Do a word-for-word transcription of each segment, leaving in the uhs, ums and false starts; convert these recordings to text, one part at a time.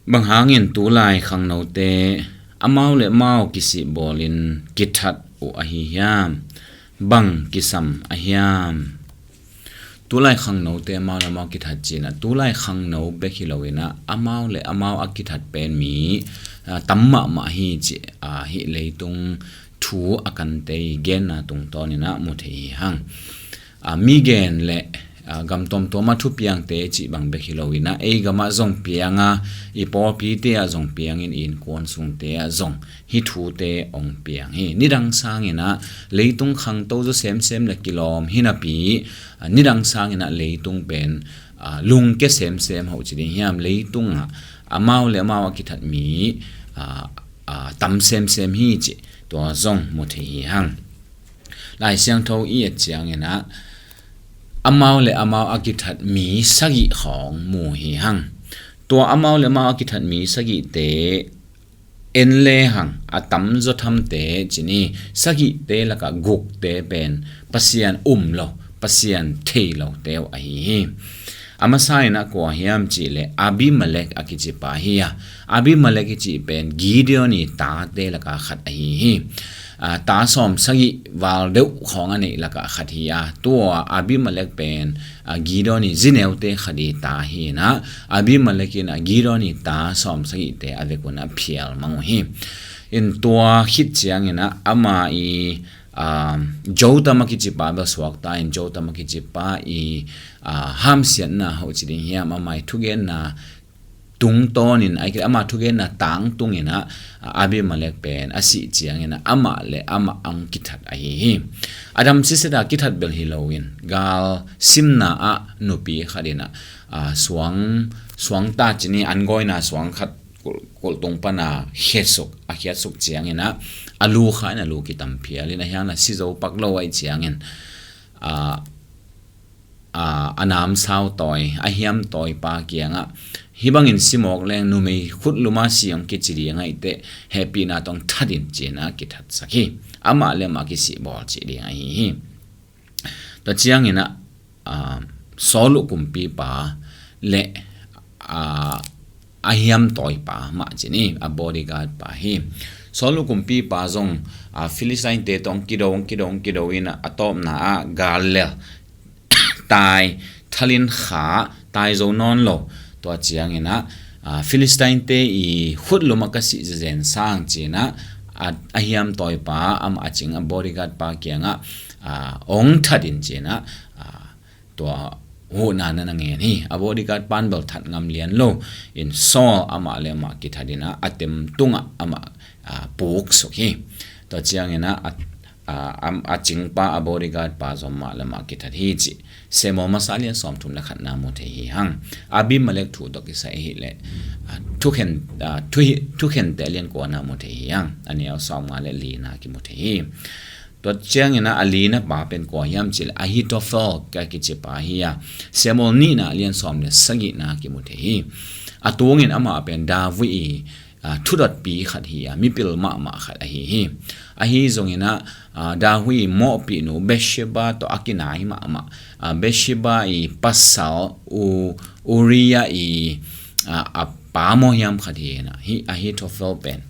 Bang hangin tulai khangnote amau le amau kisih bawlin kithat uh ahi hiam? Bang kisam a hiam? Tulai khangnote amau le amau kithat cinah, tulai khangno bek hi loinah amau le amau a kithat pen mi, ah, tam mahmah hi ci, ah, hih leitung thu a kante i genna tungtawninah mu thei hi hang. Ah, mi gen le, ah, gam tuamtuama thupiangte cih bang bek hi loinah ei gamah zong pianga, i pawlpite ah zong piangin i innkuan sungte ah zong hih thute ong piang hi. Nidang sanginah leitung khangto zaw semsem le kilawm hinapi, ah, nidang sanginah leitung pen, ah, lungke semsem hoh ci ding hiam, leitungah amau le amau a kithat mi, ah, ah, tam semsem hi cih tua zong mu thei hi hang. Lai Siangtho i et cianginah amau le amau a kithat mi sagih khawng mu hi hang. Tua amau le amau a kithat mi sagihte en lehang a tamzaw thamte cini, sagihte lakah gukte pen Pasian um lo, Pasian thei lote uh ahi hi. A masa inah kua hiam cihleh Abimelek a kicipa hi a, Abimelek i cih pen Gideon i tate lakah khat ahi hi. Ah, ta sawm sagih val deuh khawng a neih lakah khat hi a, tua Abimelek pen, ah, Gideon i zineute khat i ta hi inah, Abimelek in, ah, Gideon i ta sawm sagihte a vek unah phial mang uh hi. In tua khit cianginah ama i, ah, Jotham a kicipa bel suakta in, Jotham a kicipa i, ah, hamsiatna hoh ci ding hiam, ama i thugenna tungtawnin, ama thugenna tangtunginah, ah, Abimelek pen a sih cianginah amah le amah ang kithat ahi hi. A dam siseta kithat bel hi loin gal simna ah nupi khatinah, ah, suang, suangta cini, an gawina suang khat kulh, kulhtung pana khiatsuk, a khiatsuk cianginah a lu kha in a lu kitam phialin a hiangna si zo pak lo ahi ciangin, ah, a, a namsau tawi, a hiam tawipa kiangah, hih bangin simawk leng numei khutluma si hong kici ding ahi teh, hehpihna tawh thatin cinah kithatsak hi. Amah le amah kisih bawl cih ding ahi hi. Tua cianginah, a, Saul uh kumpipa le, a, a hiam tawipa mah cini, a bodyguard pa hi. Saul uh kumpipa zong, a, Philistine-te tawh kido, kido, kido inah a tawpna ah gal lel tai, thalin kha, tai zo nawn lo. Tua cianginah, a, Philistine-te i khutlum ah ka sih zezen sang cinah, a, a hiam tawipa amah a cing a bodyguard pa kiangah, a, ong thatin cinah, a, tua huhna na na ngen hi. A bodyguard pan bel that ngam lian lo in Saul amah le amah kithatinah a tem tungah amah, a, puksuk hi. Tua cianginah a, a, a, a cingpa, a bodyguard pa zong amah le amah kithat hi cih Samuel masa lian sawmthum le khatna mu thei hi hang. Abimelek thu tawh kisai ahileh, a, thukhen, a, thu hi, thukhente lian kuana mu thei hi hang. A neu sawmnga le lina kimu thei hi. Tua cianginah a lina pa pen kua hiam cihleh Ahithophel ka kicipa hi a, Samuel nihna lian sawm le sagihna kimu thei hi. A tungin amah pen David i, a, thudotpi khat hi a, mipil mahmah khat ahi hi. Ahi zonginah, a, David i mawhpihnu Bathsheba tawh a kinai mahmah, a, Bathsheba i pasal U-, Uriah i, a, a pa maw hiam khat hi inah, hih Ahithophel pen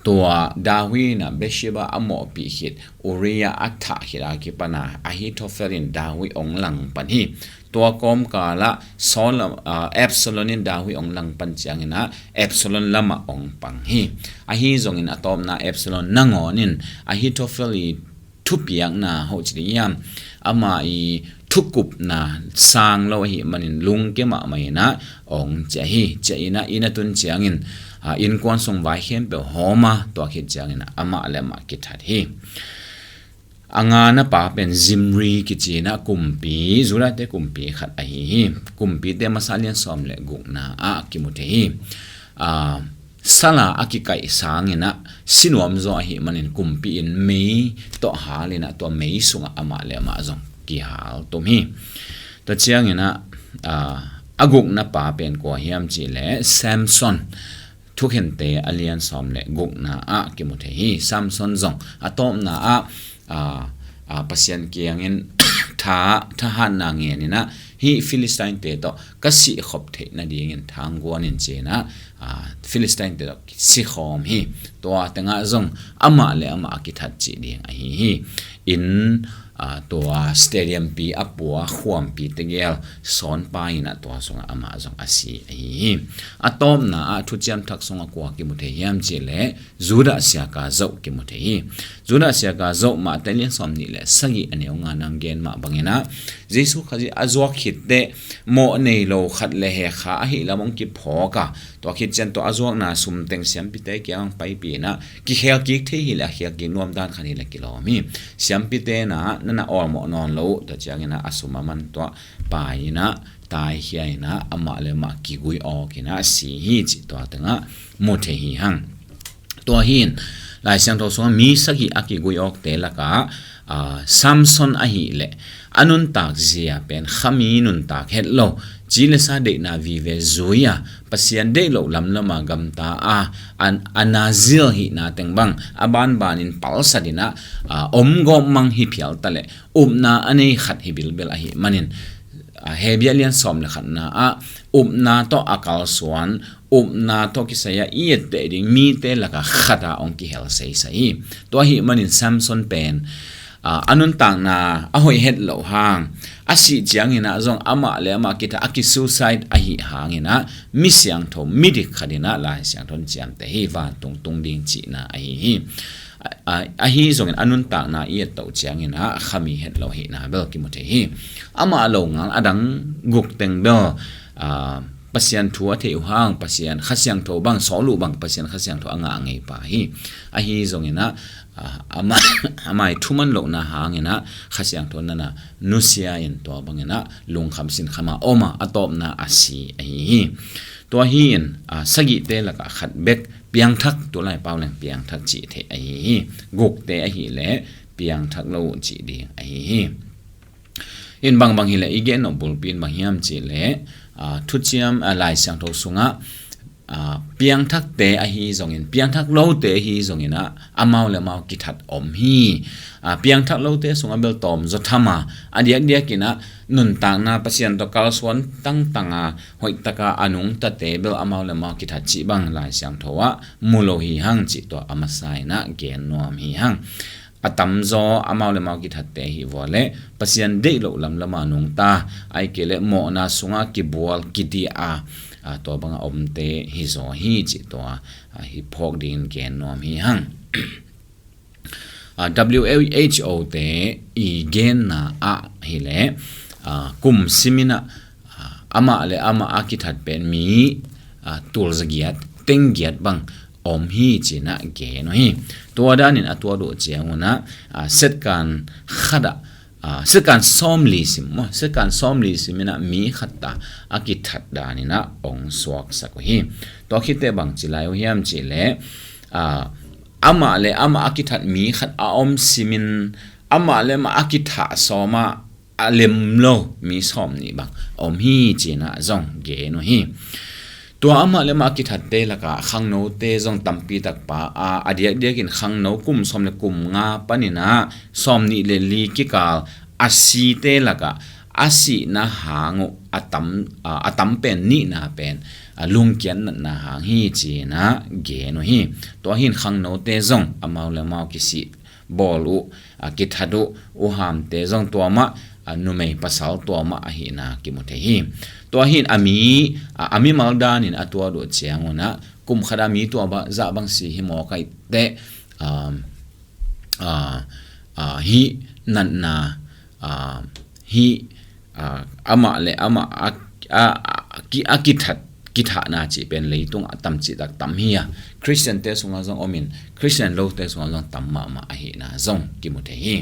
tua David inah Bathsheba a mawhpih khit, Uriah a thah khit a kipana Ahithophel in David ong langpan hi. Tua kawmkalah Saul, a, Absalom in David ong langpan cianginah Absalom lamah ong pang hi. Ahi zongin a tawpna Absalom nangawn in Ahithophel i thupiakna hoh ci ding hiam, ama i thukupna sang lo ahih manin lungke mahmah inah ong ciah hi. Ciah inah inn a tun ciangin, a, innkuan sung vai khempeuh hawma, tua khit cianginah amah le amah kithat hi. A ngana pa pen Zimri kicinah kumpi, Judahte kumpi khat ahi hi. Kumpite masa lian sawm le gukna ah kimu thei hi. A, sala a kikaih sanginah sinuam zaw ahih manin kumpi in mei tawh halinah tua mei sungah amah le amah zong kihal tum hi. Tua cianginah, a, a gukna pa pen kua hiam cihleh Samson, Thukhente a lian sawm le gukna ah kimu thei hi. Samson zong a tawpna ah, a, a, Pasian kiangin tha, thahatna ngen inah hih Philistine-te tawh ka sihkhop theih nadingin thangguan in ci inah, aa, Philistine-te tawh sikhawm hi. Tua tengah zong amah le amah a kithat cih ding ahi hi. In, aa, tua stadium pi a pua khuampi tegel sawnpa inah tua sungah amah zong a si ahi hi. A tawpna ah Thuciam Thak sungah kua kimu thei hiam cih leh Judah siaka zoh kimu thei hi. Judah siaka zoh Mate lian sawm nih le sagih a neu nga nang gen mah bang inah Jesu Khazih a zuak khit teh mawh nei lo khat le hekha ahi lam hong kiphawk a, tua khit ciang tua a zuakna sum teng siampite kiang hong paipih inah kikhelkik thei hi leh a khelkik nuam dan khat hi leh kilawm hi. Siampite inah nana awlmawh nawn lo uh, tua ciang inah a sum a man tuah pai inah taikhia inah amah le amah kigui awk inah si hi cih tua tengah mu thei hi hang. Tua hi in Lai Siangtho sungah mi sagih a kigui awkte lakah, aa, Samson ahih leh a nuntak zia pen khami nuntak het lo, ci le sa deihna vive zui a, Pasian deih loh lamlama gamta a, a, a Nazir hihna teng bang a banbanin palsat inah, aa, om gawp mang hi phial ta leh upna a nei khat hi bilbel ahih manin, aa, Hebru lian sawm le khatna ah upna tawh a kalsuan, upna tawh kisai a i etteh ding mite lakah khat a hong kihel seisai hi. Tua ahih manin Samson pen, aa, a nuntakna a hoih het loh hang a sih ciang inah zong amah le amah kithat a kisuicide ahih hang inah mi siangtho midik khat inah Lai Siangtho in ciamteh hi, vantung tung ding cihna ahi hi. A, a, ahi zongin a nuntakna i et toh ciang inah khami het lo ahihna bel kimu thei hi. Amah lo ngal a dang guk teng bel, aa, Pasian thu a theih uh hang, Pasian Kha Siangtho bang sawl uh bang, Pasian Kha Siangtho a ngah ngei pa hi. Ahi zong inah, aa, amah, amah i thuman lohna hang inah Kha Siangtho nana nusia in tua bang inah lungkham sinkham a om a, a tawpna a si ahi hi. Tua hi in, aa, sagihte lakah khat bek piangthak, tulai pau leng piangthak cih theih ahi hi. Gukte ahih leh piangthak lo uh cih ding ahi hi. In bangbang hi leh i gen nop bulpi in bang hiam cih leh, aa, Thuciam, aa, Lai Siangtho sungah, aa, piangthakte ahi zongin, piangthak lote ahi zong inah amau le amau kithat om hi. Aa, piangthak lote sungah bel tawm zaw tham a, a diakdiak inah nuntakna Pasian tawh kalsuan tangtang a, hoihtaka a nungtate bel amau le amau kithat cih bang Lai Siangtho ah mu lo hi hang cih tua a masa inah gen nuam hi hang. A tamzaw amau le amau kithatte hi vua leh Pasian deih loh lamlama nungta, ahih kei leh mawhna sungah kibual kidiah a, aa, tua banga omte hi zaw hi cih tua, aa, hi phawk dingin gen nuam hi hang. Aa, W H O te i genna ah hi leh, aa, kum sim inah, aa, amah le amah a kithat pen mi, aa, tulzagiat, tenggiat bang om hi ci inah gen uh hi. Tua danin a tuat uh ciang unah, aa, setkan khat ah, aa, setkan sawmli sim maw, setkan sawmli sim inah mi khat a, a kithat dan inah hong suaksak uh hi. Tua khit teh bang ci lai uh hiam cih leh, aa, amah le amah a kithat mi khat a om simin amah le amah a kithah sawm a, a lem lo mi sawm nih bang om hi ci inah zong gen uh hi. Tua amah le amah a kithatte lakah khangnote zong tampi takpa a, a diakdiakin khangno kum sawm le kum nga pan inah sawm nih le li kikal a site lakah a sihna hang uh a tam, a, a tam pen nihna pen, a, lungkiat natna hang hi ci inah gen uh hi. Tua hi in khangnote zong amau le amau kisih bawl uh, a, kithat uh, uhamte zong tua mah, a, numei pasal tua mah ahihna kimu thei hi. Tua hi in a mi, a, a mimal danin a tuat uh ciang unah kum khat a mi tua zah bang si hi mawk ahih teh, um, a, a, hih natna, a, hih, a, amah le amah a, a, a, ki, a kithat, kithahna cih pen leitung a tam cih tak tam hi a, Khristiante sungah zong om in, Khristian lote sungah zong tam mahmah ahihna zong kimu thei hi.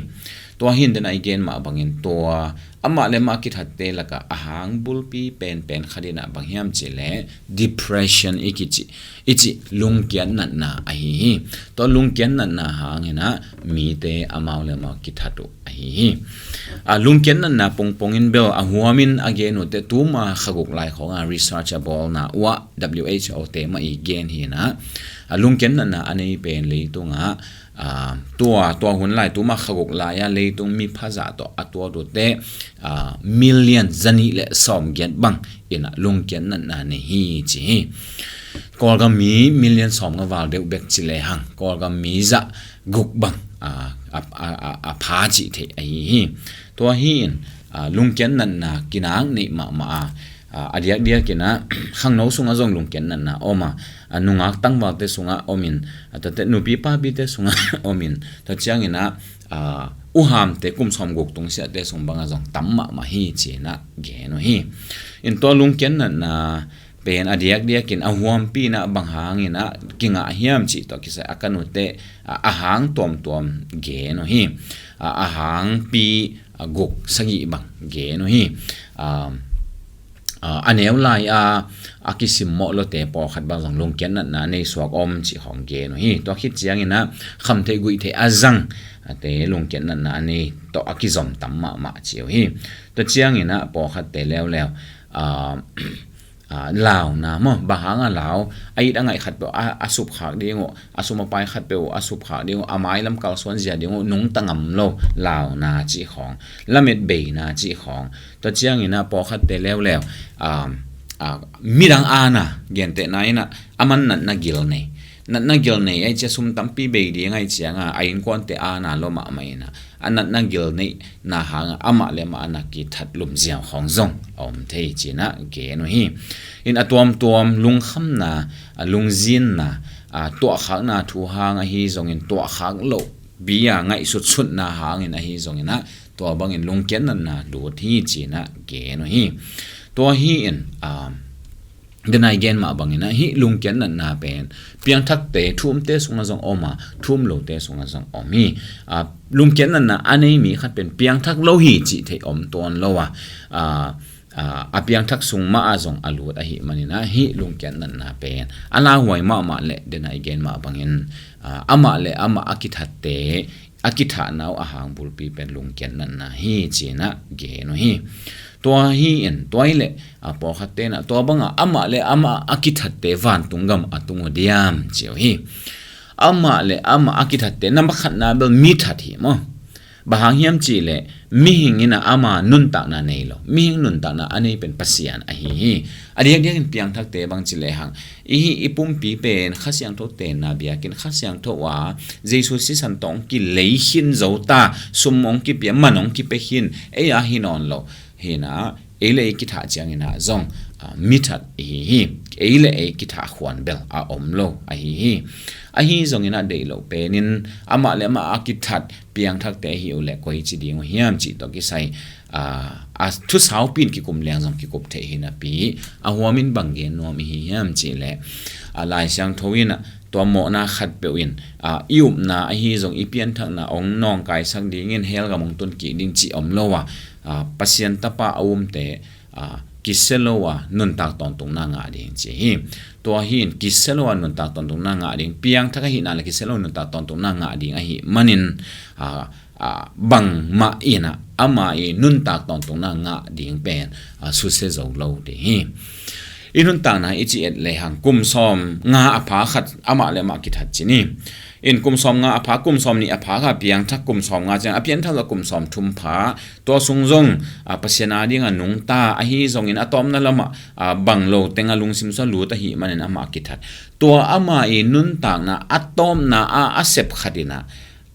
Tua hi in den a i gen mah bangin tua amah le amah kithatte lakah a hang bulpi penpen khat inah bang hiam cih leh depression i kici, i cih lungkiat natna ahi hi. Tua lungkiat natna hang inah mite amau le amau kithat uh ahi hi. A, lungkiat natna pongpong in bel a huamin a gen uh teh tuma kha guk lai khawng a research a bawlna uh ah W H O te mah i gen hi inah, a, lungkiat natna a nei pen leitungah, Aa, tua, tua hun lai, tuma kha guk lai-a leitung mipha zah tawh a tuat uhte, aa, million zanih le sawmgiat bang in ah lungkiat natna nei hi ci hi. Kawlgam mi million sawmnga val deuh bek ci lehang, Kawlgam mi zah guk bang, aa, a, a, a, a pha cih theih ahi hi. Tua hi-in, aa, lungkiat natna kinak neih mahmah a, aa, a diakdiakin ah khangno sungah zong lungkiat natna om a, aa, nungak tangvalte sungah om in, aa, tate nupi papite sungah om in, tua ciangin ah, aa, uhamte kum sawmguk tungsiahte sung bangah zong tam mahmah hi ci-in ah gen uh hi. In tua lungkiat natna pen a diakdiakin a huampi in ah bang hangin ah kingah hiam cih tawh kisai a ka nute, aa, a hang tuamtuam gen uh hi. Aa, a hangpi, aa, guk sagih bang gen uh hi. Aa, aa, a neu lai-a a kisimmawh lote pawlkhat bang zong lungkiat natna nei suak om cih khawng gen uh hi. Tua khit ciangin ah khamtheih guihtheih a zang, aa, te lungkiat natna a nei tawh a kizom tam mahmah ci uh hi. Tua ciangin ah pawlkhatte leuleu, aa, aa, launa maw, bang hanga lau, a it a ngaih khat peuh a, a supkhak ding uh, a sum a pai khat peuh uh a supkhak ding uh, a mailam kalsuan zia ding uh, nungta ngam lo launa cih khawng, lamet beina cih khawng. Tua ciangin ah pawlkhatte leuleu, aa, aa, midang aana, gentehna in ah, a man natna gil nei. Natna gil nei ahih ciang sum tampi bei ding ahih ciangin a innkuante aana lua mahmah in ah, a natna gil neihna hangah amah le amah a na kithat lumziau khawng zong a om thei ci-in ah gen uh hi. In a tuamtuam lungkhamna, a lungzinna, a tuahkhakna thu hang ahi zongin, tuahkhak loh pi-a ngaihsutsutna hangin ahi zongin ah, tua bangin lungkiat natna lut hi ci-in ah gen uh hi. Tua hi-in, aa, denai gen mah bangin ah hih lungkiat natna pen piangthakte thu umte sungah zong om a, thu um lote sungah zong om hi. Aa, lungkiat natna a nei mi khat pen piangthak lo hi cih theih om tuan lo a, aa, aa, a piangthak sung mah ah zong a lut ahih manin ah hih lungkiat natna pen a lauhuai mahmah le denai gen mah bangin, aa, amah le amah a kithatte, a kithahna uh a hang bulpi pen lungkiat natna hi ci-in ah gen uh hi. Tua hi-in, tua hi leh, aa, pawlkhatte in ah tua bangah amah le amah a kithatte vantung gam a tung uh diam ci uh hi. Amah le amah a kithatte, nambat khatna bel mi that hi maw. Bang hang hiam cih leh mihing in ah ama nuntakna nei lo. Mihing nuntakna a nei pen Pasian ahi hi. A diakdiakin piangthakte bang ci lehang, i hih i pumpi pen Kha Siangtho tenna biakinn, Kha Siangtho a Jesu sisan tawh hong kilei khin zo ta, sum hong kipia, man hong kipia khin, ei a hi nawn lo. Hi-in ah, ei le ei kithah ciangin ah zong, aa, mi that i hi hi. Ei le ei kithah khuan bel a om lo ahi hi. Ahi zongin ah deih loh penin amah le amah a kithat piangthakte ahi uh leh koi ci ding uh hiam cih tawh kisai, aa, a thusaupi in kikum leng zong kikup theih hi napi, a huamin bang gen nuam i hi hiam cih leh, aa, Lai Siangtho in ah tua mawhna khat peuh in, aa, i upna ahi zong i pianthakna hong nawngkaisak dingin hell gam hong tun kik ding cih om lo a, aa, Pasian Tapa a umte, aa, kisia lo a nuntak tawntungna ngah ding ci hi. Tua hi-in kisia lo a nuntak tawntungna ngah ding, piangthak ahihna le kisia lo a nuntak tawntungna ngah ding ahih manin, aa, aa, bangmah in ah ama i nuntak tawntungna ngah ding pen, aa, susia zo lo ding hi. I nuntakna i ci et lehang kum sawmnga a pha khat amah le amah kithat ci ni. In kum sawmnga a pha, kum sawmnih a pha kha piangthak, kum sawmnga ciang a piangthak a kum sawmthum pha, tua sung zong, aa, Pasian a dingah nungta ahi zongin a tawpna lamah, aa, bang lo tengah lungsim sua lut ahih manin amah kithat. Tua ama i nuntakna a tawpna a a sep khat in ah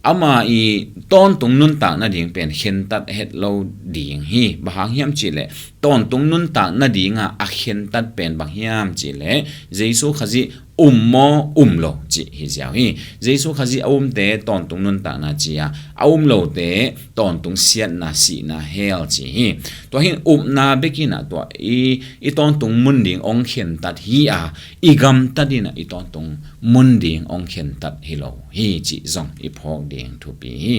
ama i tawntung nuntak nading pen khentat het lo ding hi. Bang hang hiam cih leh tawntung nuntak nadingah a khentat pen bang hiam cih leh Jesu Khazih um maw um lo cih hi ziau hi. Jesu Khazih a umte tawntung nuntakna ci a, a um lote tawntung siatna, sihna, hell ci hi. Tua hi-in upna bek in ah tua i, i tawntung mun ding hong khentat hi a, i gamtat in ah i tawntung mun ding hong khentat hi lo hi cih zong i phawk ding thupi hi.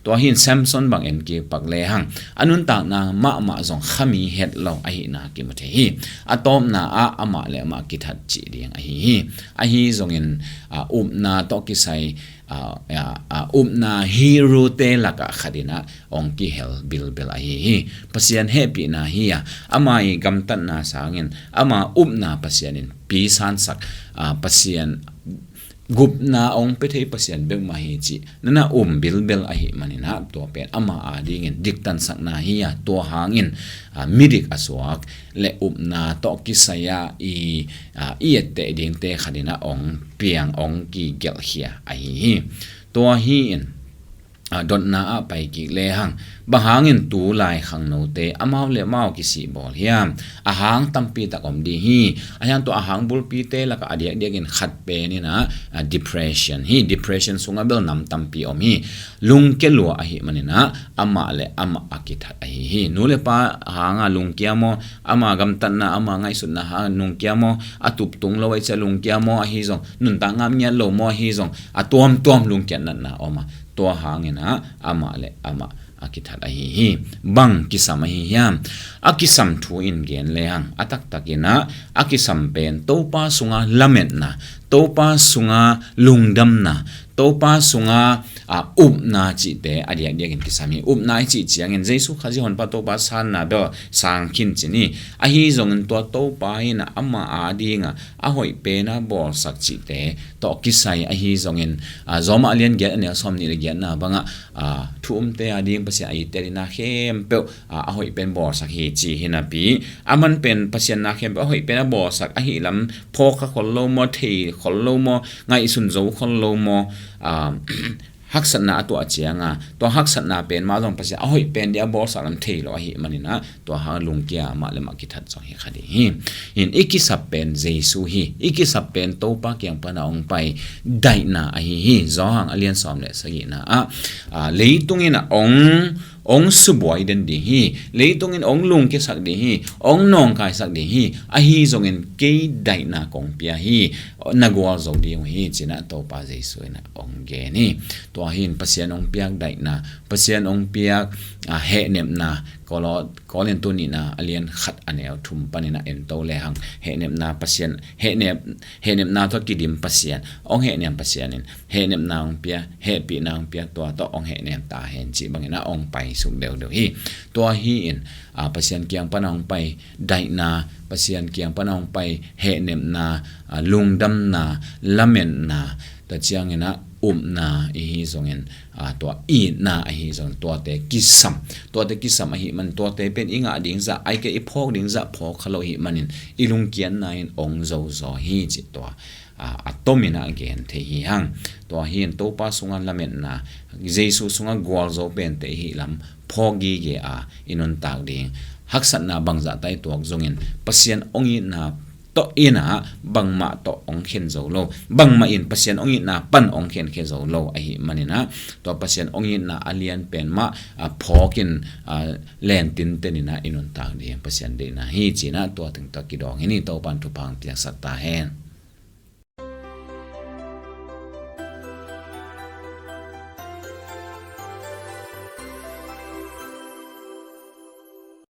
Tua hi-in Samson bang en kik pak lehang, a nuntakna mahmah zong khami het lo ahihna kimu thei hi. A tawpna ah amah le amah kithat cih ding ahi hi. Ahi zongin, aa, upna tawh kisai, aa, aa, aa, upna hero-te lakah khat in ah hong kihel bilbel ahi hi. Pasian hehpihna hi a, ama i gamtatna sangin ama upna Pasian in pisansak, aa, Pasian gupna hong pia thei Pasian bek mah hi cih na na um bilbel ahih manin ah, tua pen ama adingin diktansakna hi a, tua hangin, ah, midik a suak le upna tawh kisai a i, ah, i etteh dingte khat in ah hong piang, hong kigelhkhia ahi hi. Tua hi in, ah, dotna ah pai kik lehang, bang hangin tu lai khangnote amau le amau kisih bawl hiam? A hang tampi tak om ding hi. A hiang tua a hang bulpite lakah a diakdiakin khat pen in ah, ah, depression hi. Depression sungah bel nam tampi om hi. Lungkia lua ahih manin ah amah le amah a kithat ahi hi. Nu le pa hanga lungkia maw, ama gamtatna, ama ngaihsutna hanga lungkia maw, a tup tung lo ahih ciang lungkia maw, ahi zong nuntak ngam ngiat lo maw, ahi zong a tuamtuam lungkiat natna om a, tua hangin ah amah le amah a kithat ahi hi. Bang kisam ahi hiam? A kisam thu in gen lehang, a taktakin ah a kisam pen Topa sunga lametna, Topa sunga lungdamna, Topa sunga, ah, upna cihte a diakdiakin kisam hi. Upna i cih ciangin Jesu Khazih honpa Topa sanna bel sang khin cin hi. Ahi zongin tua Topa in ah ama adinga a hoih pen a bawlsak cihte tawh kisai ahi zongin, ah, Rom a lian giat a neu sawmnih le giatna bangah, ah, thu umte ading Pasian a itte dingna khempeuh, ah, a hoih pen bawlsak hi ci hi napi, a man pen Pasian na khempeuh a hoih pen a bawlsak ahih lam phawk kha khol lo maw, thei khol lo maw, ngaihsun zo khol lo maw, ah, haksatna a tuah cianga, tua haksatna pen mah zong Pasian a hoih pen ding a bawlsak lam thei lo ahih manin ah, tua hang lungkia mah le mah kithat zong hi kha ding hi. In i kisap pen Jesu hi. I kisap pen Topa kiang pana hong pai daihna ahi hi. Johan a lian sawm le sagihna ah, ah, leitung in ah hong, hong subuai den ding hi. Leitung in hong lungkiasak ding hi. Hong nawngkaisak ding hi. Ahi zongin kei daihna kong pia hi. Na gualzo ding uh hi, ci-in ah Topa Jesu in ah hong gen hi. Tua hi in Pasian hong piak daihna, Pasian hong piak, ah, hehnepna, Kolo-, Korintu nihna a lian khat a neu thum panin ah en to lehang, hehnepna Pasian, hehnep, hehnepna tawh kidim Pasian, hong hehnem Pasian in hehnepna hong pia, hehpihna hong pia, tua tawh hong hehnem ta hen cih bangin ah hong paisuk deuhdeuh hi. Tua hi in, ah, Pasian kiang pana hong pai daihna, Pasian kiang pana hong pai hehnepna, ah, lungdamna, lametna, tua ciangin ah upna i hi zongin, ah, tua itna ahi zongin tuate kisam. Tuate kisam ahih man tuate pen i ngah ding zah, ahih kei i phawk ding zah phawk kha lo ahih manin i lungkiatna in hong zozaw hi cih tua, ah, a tomin ah gen thei hi hang. Tua hi in Topa sunga lametna, Jesu sunga gualzo pente i hih lam phawk gige a i nuntak ding. Haksatna bangzah ta i tuak zongin Pasian hong itna tawh in ah bangmah tawh hong khen zo lo. Bangmah in Pasian hong itna pan hong khenkhia zo lo ahih manin ah, tua Pasian hong itna a lian pen mah, ah, phawkin, ah, lentinten in ah i nuntak ding Pasian deihna hi, ci-in ah tua teng tawh kidawng hi ni. Topan thupha hong piaksak ta hen.